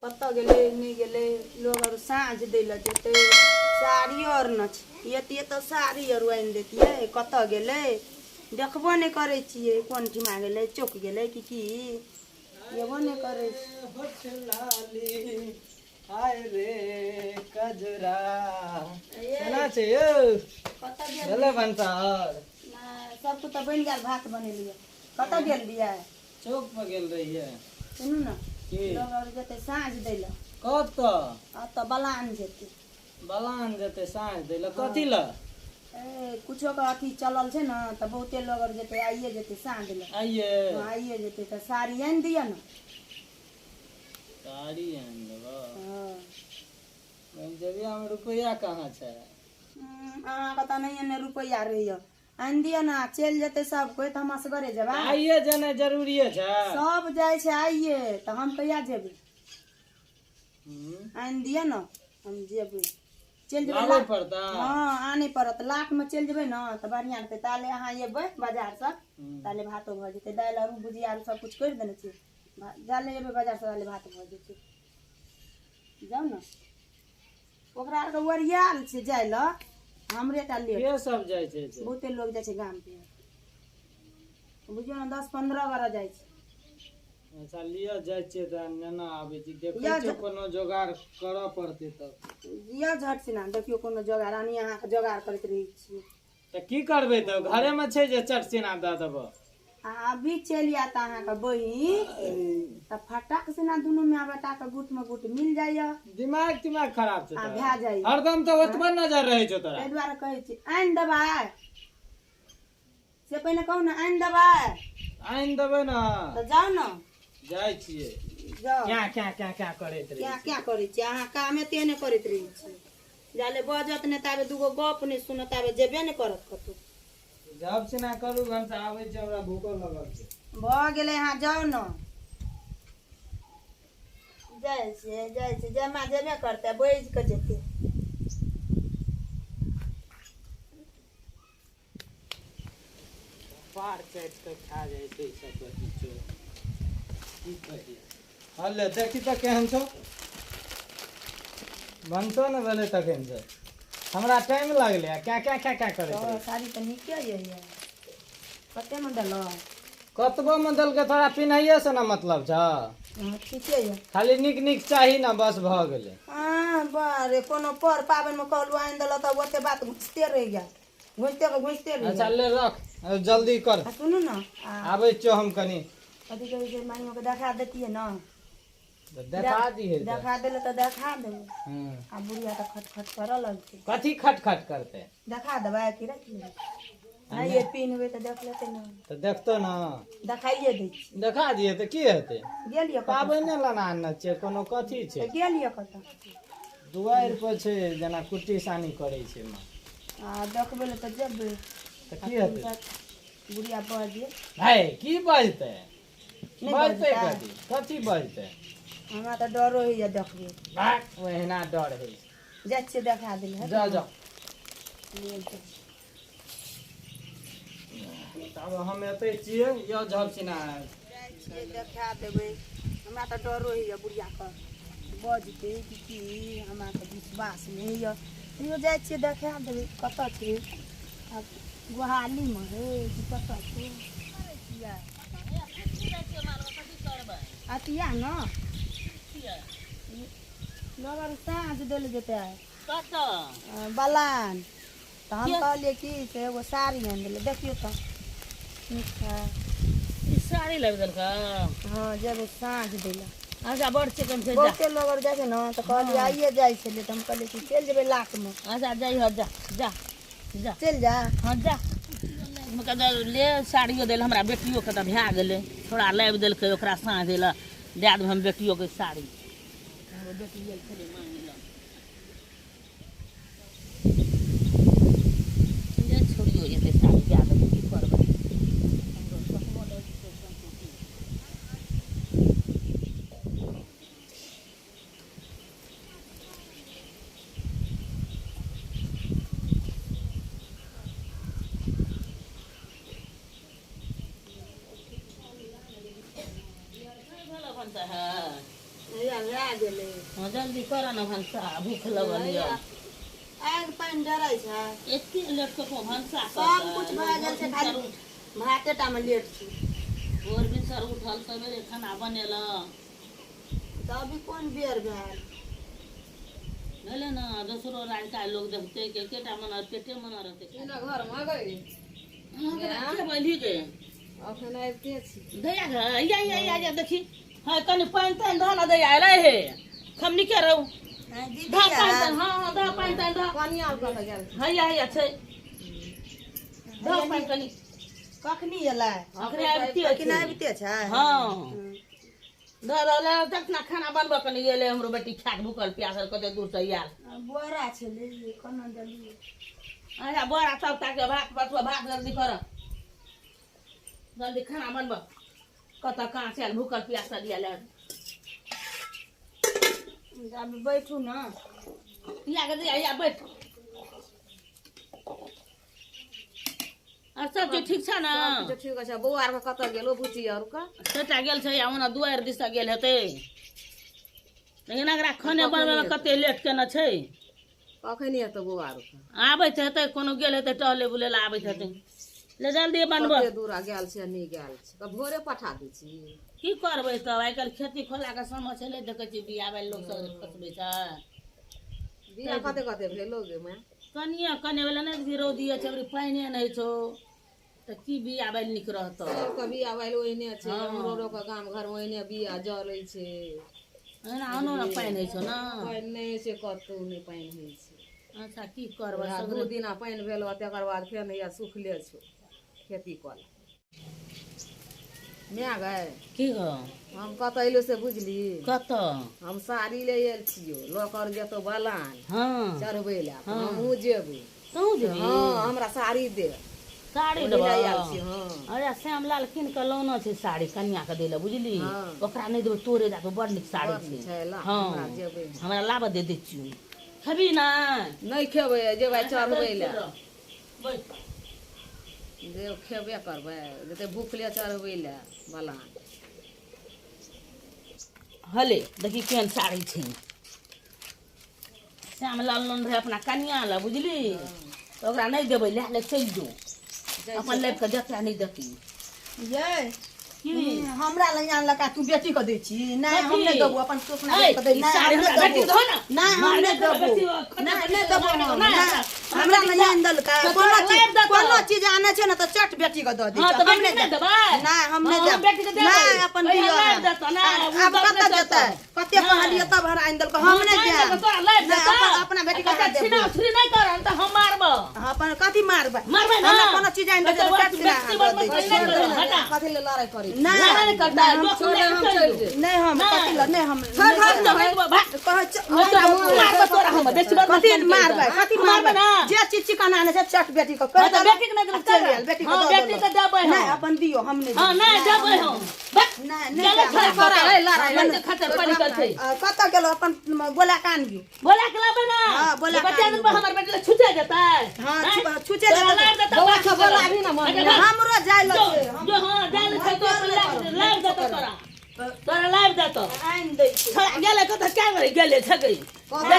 कतऽ गेलै नहि गेलै लोग आर साँझ दै लए जेतै। साड़ियो आर न छै, एतियै तऽ साड़ी आर आनि देतियै। कतऽ गेलै देखबो नहि करै छियै, कोन ठिमा गेलै, चौक गेलै कि की, एबो नहि करै छै। हाय रे कजरा, केना छै यौ? कतऽ गेल भेलै भनसार? सब कुछ तऽ बनि गेल, भात बनेलियै। कतऽ गेल रहियै? चौक पर गेल रहियै। सुनू ने, की लोग आर जेतै साँझ दै लए। कतऽ? एतऽ बलान जेतै। बलान जेतै साँझ दै लए? कथी लए? ए कुछो के अथी चलल छै ने, तऽ बहुते लोग आर जेतै, आइए जेतै साँझ लए। आइए? हँ, आइए जेतै, तऽ साड़ी आनि दिअ ने। साड़ी आनि देबऽ? हँ। जेबियामे रुपैआ कहाँ छै? अहाँके तऽ नहिये ने रुपैआ रहैया। आनि दिअ ने, चलि जेतै सब कोइ तऽ हम असगरे जेबै? आइए जेनाइ जरूरिये छै? सब जाइ छै आइए, तऽ हम कहिया जेबै? आनि दिअ ने, हम जेबै, चलि जेबै। लाबे पड़तै? हँ, आनै पड़त। लाटमे चलि जेबै ने तऽ बढ़िआँ रहतै। ताले अहाँ एबै बाजारसँ ताले भातो भऽ जेतै, दालि आर भुजिया आर सब किछु करि देने छियै। जाले एबै बाजारसँ ताले भात भऽ जेतै। जाउ ने, ओकरा आरके ओरियाल छै जाइ लए, हमरे टा लेट। के सब जाइ छै से? बहुते लोग जाइ छै गामके, बुझियौ ने 10-15 गोरा जाइ छै। अच्छा लिअ, जाइ छियै तऽ नेना आबै छी, देखै छियै कोनो जोगाड़ करऽ पड़तै तब। लिअ झट सिना, देखियौ कोनो जोगाड़। आनी अहाँके जोगाड़ करैत रहै छियै। तऽ की करबै, तऽ घरेमे छै जे चट सिना दऽ देबऽ। आ अभी चलि आयत अहाँके बहिन तऽ फटाक सिना दुनू माय बेटाके गुटमे गुट मिल जाइए। दिमाग तिमाग खराब छै आ तोरा? भए जाइए। हरदम तऽ ओतबे नजर रहै छौ तोरा। ताहि दुआरे कहै छी आनि देबै से, पहिने कहू ने आनि देबै? आनि देबै ने। तऽ जाउ ने। जाइ छियै। जाउ। क्या क्या क्या क्या करैत रहै क्या छै। क्या करै छियै अहाँ? कामे तेहने करैत रहै छियै। जाले बजत नहि ताबे, दूगो गप नहि सुनत ताबे जेबे नहि करत कतहु। जब सिना करू घंटा, आबै छै, हमरा भूखो लगल छै। भऽ गेलै, अहाँ जाउ ने। जाइ छियै, जाइ छियै, जमा जेबे करतै, बजि कऽ जेतै। पार चाटि कऽ खा जाइ छै ई सब अथी छौ। की कहियै, हले देखी तऽ केहन छौ। भनसो ने भेलै तखन से हमरा टाइम लागलै आ क्या क्या क्या क्या करैत रहै। साड़ी तऽ नीके यऽ, कतेमे देलक? कतबो मे देलकै, तोरा पिन्हैये से ने मतलब छौ? हँ, ठीके यऽ। खाली नीक नीक चाही ने, बस भऽ गेलै। हँ, बारे कोनो पर पाबनिमे कहलहुँ आनि देलक तऽ ओते बात घुसिते रहि गेल, घुसिते के घुसिते रहि अच्छा गेल। ले रख, जल्दी कर। आ सुनू ने, आ आबै छियौ हम कनि। कथी कहै छै, माइयोके देखा दैतियै ने। तऽ देखा दिहे तऽ। देखा देले तऽ देखा देबै। हँ। आ बुढ़िया तऽ खटखट करऽ लगतै। कथी खटखट करतै? देखा देबै कि राखि लेबै? नहि, ये पिन्हबै तऽ देख लेतै ने। तऽ देखतो ने। देखाइए दै छी। देखा दिहे तऽ की हेतै? गेलियै कतऽ? पाबनि लना आनने छियै, कोनो कथी छै? तऽ गेलियै कतऽ? दुआरि पर छै, जेना कुट्टी सानी करै छै माँ। आ देखबै लए तऽ जेबै। तऽ की हेतै? बुढ़िया बजे। है, की बजतै? नहि बजतै? बजतै? कथी कथी बजतै? हमरा तऽ डरो होइए देखबै। भाग, ओहिना डर होइ छै। जाइ छियै देखा देलै। जा जा। तब हम एतै छियै, यौ झब सिना। जाइ छियै देखा देबै। हमरा तऽ डरो होइए बुढ़ियाके बजतै कि की, हमरा तऽ विश्वास नहि होइए, तैयो जाइ छियै देखा देबै। कतऽ छै आब? गोहालीमे हे कि कतऽ छै? करै छियै अथिया ने, लोग आर साँझ देल जेतै। कतऽ? बलान। तऽ हम कहलियै कि से एगो साड़ी आनि देलै, देखियौ तऽ नीक छै? ई साड़ी लाबि देलकै? हँ, जेबै साँझ दै लए। अच्छा, बड़ चिकन छै, जा। बहुते लोग आर जाइ छै ने, तऽ कहलियै आइए जाइ छलियै, तऽ हम कहलियै कि चलि जेबै लाटमे। अच्छा, जइह, जा जा जा। चलि जा। हँ, जा। ले साड़ियो देल हमरा बेटियोके तऽ भए गेलै। थोड़ा लाबि देलकै ओकरा साँझ दै लए, दए देबै हम बेटियोके साड़ी। हमरो बेटी गेल छलै माँगै लए। जे छोड़ियो जेतै, साड़ी दए देबै, की करबै? हमरो सपनो लागि जेतै संतुष्टि। हैया भए गेल। गेलै। हाँ जल्दी कर न भनसा, भूख लगल यऽ। आगि पानि जरै छै। एते लेट कऽ को भनसा सब कुछ भए गेल छै, खाली भाते टा मे लेट छै। भोर भिनसर उठल सवेरे खाना बनेलक। तऽ अभी कोन बेर भेल? भेलै ने, दोसरो राज्यका लोक देखतै कि एकेटा मना पेटे मना रहतै। घर मे गई अहाँके बैली गे? अखन आबिते छी। दैया गे, या या या या देखी। हाँ कनि पानि तानि धऽ ने दैया, अयलै हे खमनी के रहू। धऽ पानि तानि, हाँ हाँ धऽ पानि तानि धऽ। पानि आर कतऽ गेल? हैया हैया छै, धऽ पानि कनि। कखनी एलै? अखने आबिते कि नहि आबिते छै? हाँ धऽ रहलै तखना खाना बनबऽ कनि गेलै। हमरो बेटी खाके भूखल प्यासल कते दूर से आयल। बोरा छलै, कोना देलियै? अच्छा बोरा सब ताके भात पसुआ, भात जल्दी कर, जल्दी खाना बनबऽ। कतऽ कहाँ से आयल भूखल प्यासल आयल। आब बैठू ने। या के दिया, या बैठ। आर सब चीज ठीक छै ने? सब ठीक छै। बौआ आर कतऽ गेलो, बुच्ची आर के? सेटा गेल छै, ओना दुआरि दिस गेल हेतै। लेकिन एकरा खाने बनबै मे कते लेट केने छै। कखन एतौ बौआ आर? आबैत हेतै, कोनो गेल हेतै टहले बुले लए, आबैत हेतै। ले जल्दी बनबऽ। कते दूर गेल छै, नहि गेल छै तऽ भोरे पठा दै छी। की करबै तब, आइ काल्हि खेती खोलाके समय छलै, देखै छियै बिया बालि लोक सब खसबै छै। बिया कते कते भेलो गे माय? कनिए कने वाला नहि देखी, रौदी छै, अबरी पानिए नहि छौ तऽ की बिया बालि नीक रहतौ? सबके बिया बालि ओहिने छै। हमरो के गाम घर मे ओहिने बिया जरै छै। एना ओनो ने पानि होइ छौ ने? पानि नहि होइ छै, कतौ नहि पानि होइ छै। अच्छा की करबै? 2 दिना पानि भेल, तकर बाद फेर हैया सुखले छौ खेती कल। माय गै। की हो? हम कतऽ एलहुँ से बुझली? कतऽ? हम साड़ी ले आयल छियौ, लऽ कर जेतौ बलान। हाँ चढ़बै लए हमहूँ जेबै। तू जेबही? हाँ हमरा साड़ी दे। साड़ी ओहि देबऽ? लए आयल छी। हाँ अरे श्यामलाल कीन कऽ लौना छै साड़ी कनिया के दै लए, बुझली? ओकरा नहि देबै, तोरे जाके बड़ नीक साड़ी छै। हाँ जेबै। हमरा लाबऽ दे, दै छियौ। खेबही ने? नहि खेबै, जेबै चढ़बै लए। जे खेबे करबै, जते भूखले चढ़बै लए बलान। हले देखी केहन साड़ी छै। श्यामलाल लोन रहै अपना कनिया लए, बुझली? तऽ ओकरा नहि देबै, लए ले चलि जो, अपन लाबि कऽ जतरा नहि देती। ये की हमरा लग आनलक आ तू बेटी के दै छी? नहि, हम नहि देबो, अपन सुपना के दै। ई नहि, साड़ी हम हमरा नहि बेटी के देबो। दहो ने। नहि, हम नहि देबो, नहि, नहि देबो हम। नहि, हमरा लग आनि देलकै। तऽ कोनो तोरा चीज लाबि देतौ। कोनो चीज आनै छै ने तऽ चट बेटी के दऽ दै हाँ छै। तऽ हम बेटी नहि नहि देब। देबै? नहि, हम नहि हाँ, देब। बेटी के देबै। नहि, अपन ओहिना दिअ। लाबि देतौ, नहि, उ आब दऽ कतऽ देतौ। जेतै? कते नहि। कहलियै तब हमरा आनि देलकै। हम नहि नहि देब। देबै, तोरा लाबि नहि, देतौ। अपन अपना बेटी के कते देब। छिना छुरी नहि करन तऽ हम मारबो। अपन कथी मारबै? मारबै ने? हमरा कोनो चीज आनि दै छै कते तऽ चट सिना व्यक्ति दऽ दै बदमाश छै। नहि करऽ, हटा। कथी लए लड़ाइ करै छी? नहि, लड़ाइ नहि करतै, नहि, हम जोख छोड़, लए हम चलि चलि जो। जेबै। नहि, हम नहि। कथी लए नहि, हम छोड़, नहि छोड़, देब। नहि देबो, भाग। कहै छै, तोरा मारबो, तोरा हम बेसी बदमाश कथी बनि गेल मारबै? तऽ। कथी मारबै मारबै? ना? जे चीज चिकन आनै छै चट बेटी के हाँ, कहि तऽ देलक, बेटीके नहि देबै, चलि आयल, बेटी के हाँ, दऽ बेटीके देलक। देबै हम। नहि, अपन दियौ, हम नहि हाँ देब। नहि देबै हम। बस, नहि, नहि गेलै देब। छोड़ा करा, कतऽ। ए, लड़ाइ, लड़ाइ खतर पड़ी करतै। कतऽ गेलो? अपन बोला के आनियौ। बोला के लाबै ना। हाँ, बोला के बच्चा आनियौ। पर हमर बेटी लए छुटे जेतै। हाँ, आँय? छुटे तोरा जेतै। लाबि देतौ, बौआ बात के बोलाबही ने मम्मी। अच्छा, हमरो जाय लए जो छै। हम जो, हाँ जाय लए छै तो अपन लाबि देतौ तोरा। तोरा लाबि देतौ। आनि दै छै। छोड़ा गेलै कतऽ, क्या गेलै? गेलै छगई। कतऽ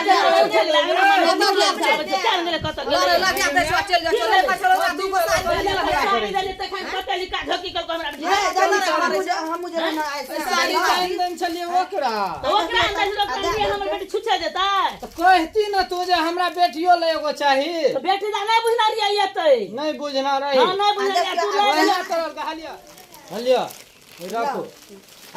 छगलै, हमरा मन में निकलल छै, आबै छै, क्या गेलै कतऽ गेलै? लड़ाइ लगा दै छौ, चलि जा, चल, चल, चल, दू गो साड़ी साड़ी लए देलियै तखन कतऽ लिखा झोकी कऽ हमरा बेटी। हे, जल्दी हमहूँ हमहूँ जेबै ने आइ। साड़ी आनि देने छलियै ओकरा। तऽ ओकरा अंदर लोक कहलियै हमर बेटी छुछे जेतै। तऽ कहती ने तू जे हमरा बेटियो लए एगो चाही। तऽ बेटी दा नहि बुझना रहियै एतै। नहि बुझना रही। हाँ नहि बुझना रहियै, तू लए बढ़िया तरह के हालिया हालिया रखो।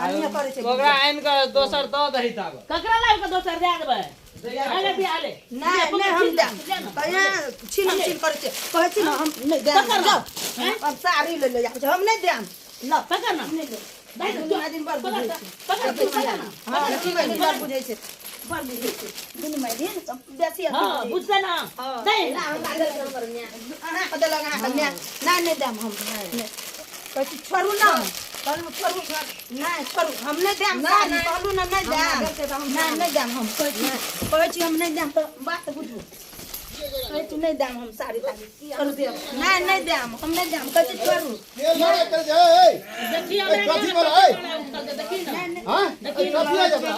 आनिये करै छै। ओकरा आनि कऽ दोसर दऽ दही ताबे। ककरा लाबि कऽ दोसर दए देबै? अरे बिया ले। नहि, नहि, हम देब। कहिया छीन छीन करै छै? कहै छी ने हम नहि देब। पकड़। जाउ, अब साड़ी ले ले जाइ छै, हम नहि देब। ल पकड़ ना। नहि लेब। दए दे, दुनू दिन बड़ बुझै छै। पकड़ तू, पकड़ ना। हाँ, दुनू दिन बड़ बुझै छै, बड़ बुझै छै दुनू माय दिन सब बेसी अथी हाँ बुझै छै। बुझतै ना। दे। हमरा देलक हमर माय, अहाँके देलक अहाँके माय। नहि, नहि देब हम। नहि, कहै छी छोड़ू ने, कहलहुँ छोड़ू। नहि, छोड़ू, हम नहि देब साड़ी, कहलहुँ ने नहि देब। नहि, नहि देब हम। कहै छी, कहै छी हम नहि देब तऽ बात बुझू। कहै छी नहि देब हम साड़ी ताड़ी छोड़ू देब नहि नहि देब हम नहि देब कहै छी छोड़ू के लड़ाई करे छै ए देखी ए हमरा कथी वाला ए उठल दे, देखी ना हां कथी है जबरा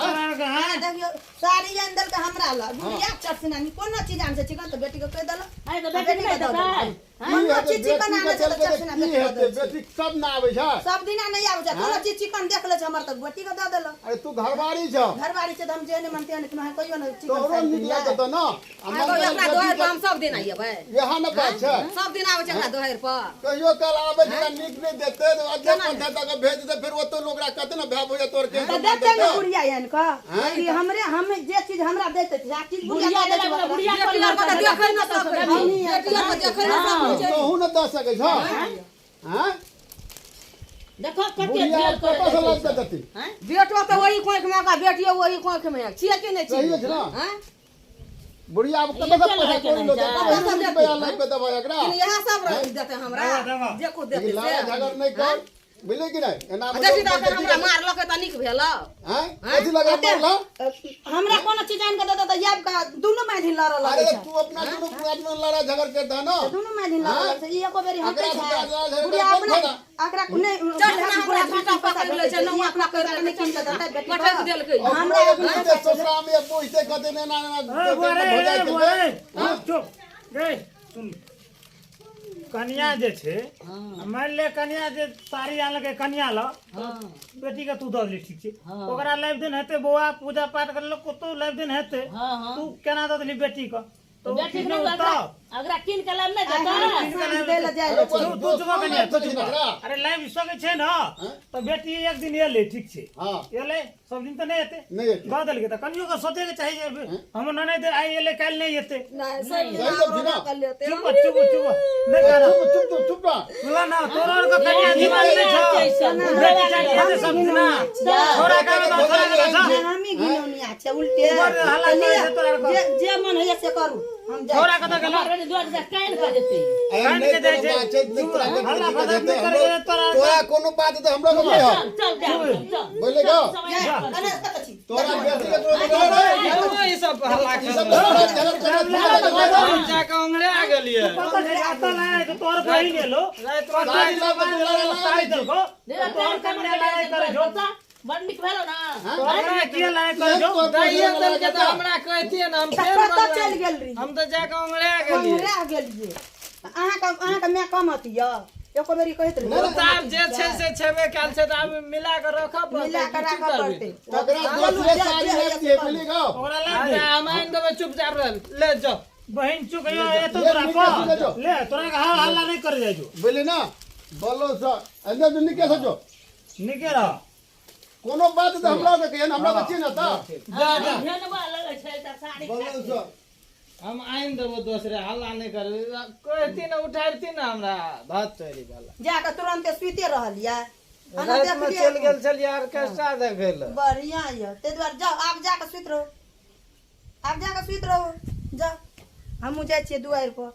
हाँ, देखियौ साड़ी आनि देलकै हमरा लग बुढ़िया चटसिना कोनो चीज आनि छै चिकन तऽ बेटीके कहि देलक आइ तऽ बेटी नहि बेटीके दऽ देतै देलक कोनो चीज चिकन आनै छै तऽ चटसिना की बेटीके हेतै दऽ दै छै बेटी सब ना आबै छै सब दिना नहि आबै छै कोनो चीज चिकन देख लै छै हमर तऽ बेटीके दऽ देलक अरे तू घरवारी छौ घरवारी छै तऽ हम जेहने मन तेहने कोनो कहियो ने चिकन तोरो साड़ी नीक किनलियै। लागत न आ आ तो एकरा दोहर पर हम सब दिन अयबै इएह ने बात छै सब दिन आबै छै एकरा दोहर पर कहियो काल आबै छै तऽ नीक नहि देतै तऽ अधे पन्थे तक भेज देतै फेर ओतौ लोक ओकरा कहतै ने भाय भैया तोर के तऽ देतै ने बुढ़िया आनि कऽ कि हमरे हम जे चीज हमरा देतै से चीज बुढ़िया बुढ़िया दऽ दै छै देलक ओकरा। बुढ़िया बेटी आर के तऽ देखै ने सकै बेटी आर के देखै ने सकै छै तोहू ने दऽ सकै छौ हँ देखो कते बुढ़िया झेल कतऽ करे से लाबि कऽ देतै बेटो तऽ ओही कोखि मे ओकरा बेटियो ओही कोखि मे छियै कि नहि सही छियै छै ने आँय? बुढ़िया आब कतऽ से पैसा कौड़ी लऽ कतऽ देतै से रुपैआ लाबि कऽ देबै एकरा कि इएह सब रह देतै हमरा जे कुछ देतै लेकिन से लड़ाइ झगड़ नहि कर बुझली कि नहि एना आ देखी तऽ अखन हमरा मारलकै तऽ नीक भेल आँय कथी लगा मारला हमरा कोनो चीज आनि कऽ देतै तऽ आबि कऽ दुनू माय लड़ऽ अरे लगै छै तू अपना दुनू आदमी लड़ाइ झगड़ कर दह न दुनू माय लड़ऽ लगै छै ई एको बेरी हटै अकरा छै से लड़ाइ झगड़ बुढ़िया कोन अपना फायदा? अकरा नहि चल बुढ़िया हमरा झूठा पकड़ि लै छै नौआ अपना पकड़ि पैसा नहि कीन कऽ देतै बेटी पटकि के। देलकै हमरा हमरा बुझते ससुरा में बुझते कहते ने ना ना ए, बुआ रे, ए, बुआ रे, चुप, चुप, रे, सुन। कनिया जे छै मानि ले कनिया जे साड़ी आनलकै कनिया लऽ बेटी के तू दऽ देली ठीक छै ओकरा लाइफ दिन हेतै बौआ पूजा पाठ करलक कतौ लाइफ दिन हेतै हाँ, तू केना दऽ देली बेटी के तो बेटी के किनौ नहि तऽ अगरा कीन के लाब नहि देतै साँझ दै लए जाइ लए छै। तू तू चुप कनिया तू चुप एकरा। अरे लाइफ सकै छै ने तऽ बेटी एक दिन एलै ठीक छै हाँ एलै सब दिन तऽ नहि एतै नहि एतै। दऽ देलकै तऽ कनियो के सोचैके चाही जे हमर ननैद आइ एलै काल्हि नहि एतै नहि सब सही बात छै ना? कर लेते चुप चुप चुप नहि कर चुप चुप चुप चुप रह सुनला ना तोरा आर के कनिया दिमाग नहि छौ बेटी चाहिए एतै सब दिना छोरा के तऽ छोरा के तऽ नहि, हमही घिनौनिया छै उल्टे बड़ हल्ला करै छै तोरा आर के। जे जे मन होइए से करू हम जाइ छोरा के तऽ गेलो हमर बेटी दुआर से कानि कऽ देतै अरे कान नहि के जाइ कोनो छै। बात छै, नहि तोरा के हल्ला बेटी के फसाद देतै, नहि करै छै, तोरा तोरा कोनो बात तऽ हमरो के नहि चल चल जा चल बोले गो समय छी। कने कतऽ छी तोरा बेटी के तोरा रे क्यों ई सब हल्ला ई कर सब लड़ाइ झगड़ करे हम जाके ओंघरे गेलियै पता छै आता लाए तो तोहर बहिन एलो राति मे साड़ी लाब के लड़ाइ साड़ी देलको तोहर कनिया लड़ाई करे जो बड़ नीक भेलो ना तोहर कनिया किया लड़ाई करे जो दैये देलकै तऽ हमरा कहतियै ने हम तऽ फेर कतऽ बनबै। चलि गेल रही हम तऽ जाके ओंघरे गेलियै हम रहि गेलियै अहाँके अहाँके माय कम अथी यऽ एको बेरी कहैत रही तऽ आब जे छै से छेबे कयल छै तऽ आब मिला कऽ रखऽ पड़तै मिला कऽ की राखऽ करबै? पड़तै तकरा दोसरे साड़ी लाबि दिहे बुझली गो ओकरा लाग अरे दे हम आनि देबै चुपचाप रह ले जाओ बहिन चुक यो एतो ले, तोरा निके से ले को जो। ले तोरा के हाल हल्ला नहीं करे जाय जो बुझली ना बोलो से अंदर जो निके से जो निके रह कोनो बात तऽ हमरा के कहियन हमरा के चिन्ह तऽ जा जा भेनबा लगै छै तऽ साड़ी बोलो से हम आनि देबो दोसरे हल्ला नहि करबै कहती ने उठाबती ने हमरा भात चोरी वाला जा कऽ तुरन्ते सुइते रहल यऽ अहाँ रातिमे देखलियै चलि गेल छलियै ऑर्केस्ट्रा देखै लए बढ़िआँ यऽ ताहि दुआरे जाउ आब जा कऽ सुति रहू आब जा कऽ सुति रहू जाउ हमहूँ जाइ छियै दुआरि पर